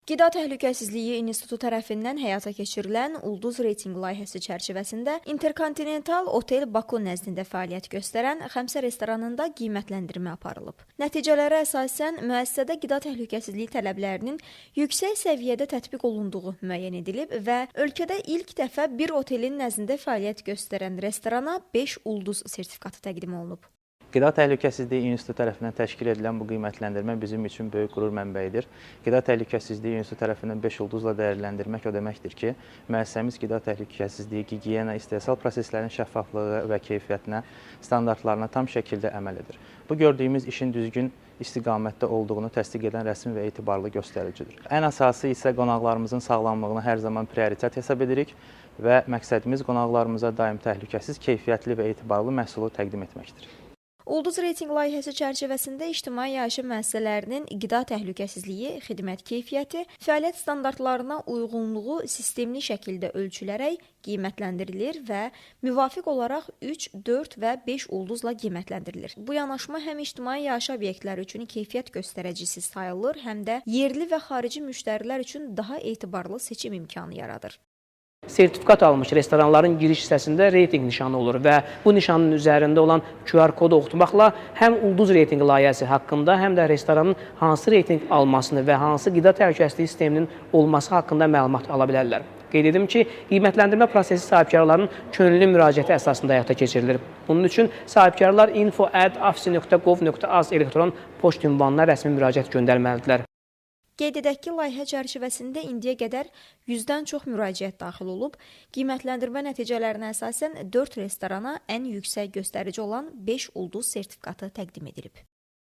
Qida Təhlükəsizliyi İnstitutu tərəfindən həyata keçirilən Ulduz reytinq layihəsi çərçivəsində Interkontinental Otel Baku nəzdində fəaliyyət göstərən Xəmsə restoranında qiymətləndirmə aparılıb. Nəticələrə əsasən müəssisədə qida təhlükəsizliyi tələblərinin yüksək səviyyədə tətbiq olunduğu müəyyən edilib və ölkədə ilk dəfə bir otelin nəzdində fəaliyyət göstərən restorana 5 ulduz sertifikatı təqdim olunub. Qida Təhlükəsizliyi İnstitutu tərəfindən təşkil edilən bu qiymətləndirmə bizim üçün böyük qürur mənbəyidir. Qida Təhlükəsizliyi İnstitutu tərəfindən 5 ulduzla dəyərləndirmək o deməkdir ki, müəssisəmiz qida təhlükəsizliyi, gigiyena, istehsal proseslərinin şəffaflığı və keyfiyyətinə, standartlarına tam şəkildə əməl edir. Bu gördüyümüz işin düzgün istiqamətdə olduğunu təsdiq edən rəsmi və etibarlı göstəricidir. Ən əsası isə qonaqlarımızın sağlamlığını hər zaman prioritet hesab edirik və məqsədimiz qonaqlarımıza daim təhlükəsiz, keyfiyyətli və etibarlı məhsulu təqdim etməkdir. Ulduz reytinq layihəsi çərçivəsində ictimai yaşayış müəssisələrinin qida təhlükəsizliyi, xidmət keyfiyyəti, fəaliyyət standartlarına uyğunluğu sistemli şəkildə ölçülərək qiymətləndirilir və müvafiq olaraq 3, 4 və 5 ulduzla qiymətləndirilir. Bu yanaşma həm ictimai yaşayış obyektləri üçün keyfiyyət göstəricisi sayılır, həm də yerli və xarici müştərilər üçün daha etibarlı seçim imkanı yaradır. Sertifikat almış restoranların giriş hissəsində reytinq nişanı olur və bu nişanın üzərində olan QR kodu oxutmaqla həm ulduz reytinqi layihəsi haqqında, həm də restoranın hansı reytinq almasını və hansı qida təhlükəsizliyi sisteminin olması haqqında məlumat ala bilərlər. Qeyd edim ki, qiymətləndirmə prosesi sahibkarların könüllü müraciəti əsasında həyata keçirilir. Bunun üçün sahibkarlar info@afsi.gov.az elektron poçt ünvanına rəsmi müraciət göndərməlidirlər. Qeyd edək ki, layihə çərçivəsində indiyə qədər 100-dən çox müraciət daxil olub. Qiymətləndirmə nəticələrinə əsasən 4 restorana ən yüksək göstərici olan 5 ulduz sertifikatı təqdim edilib.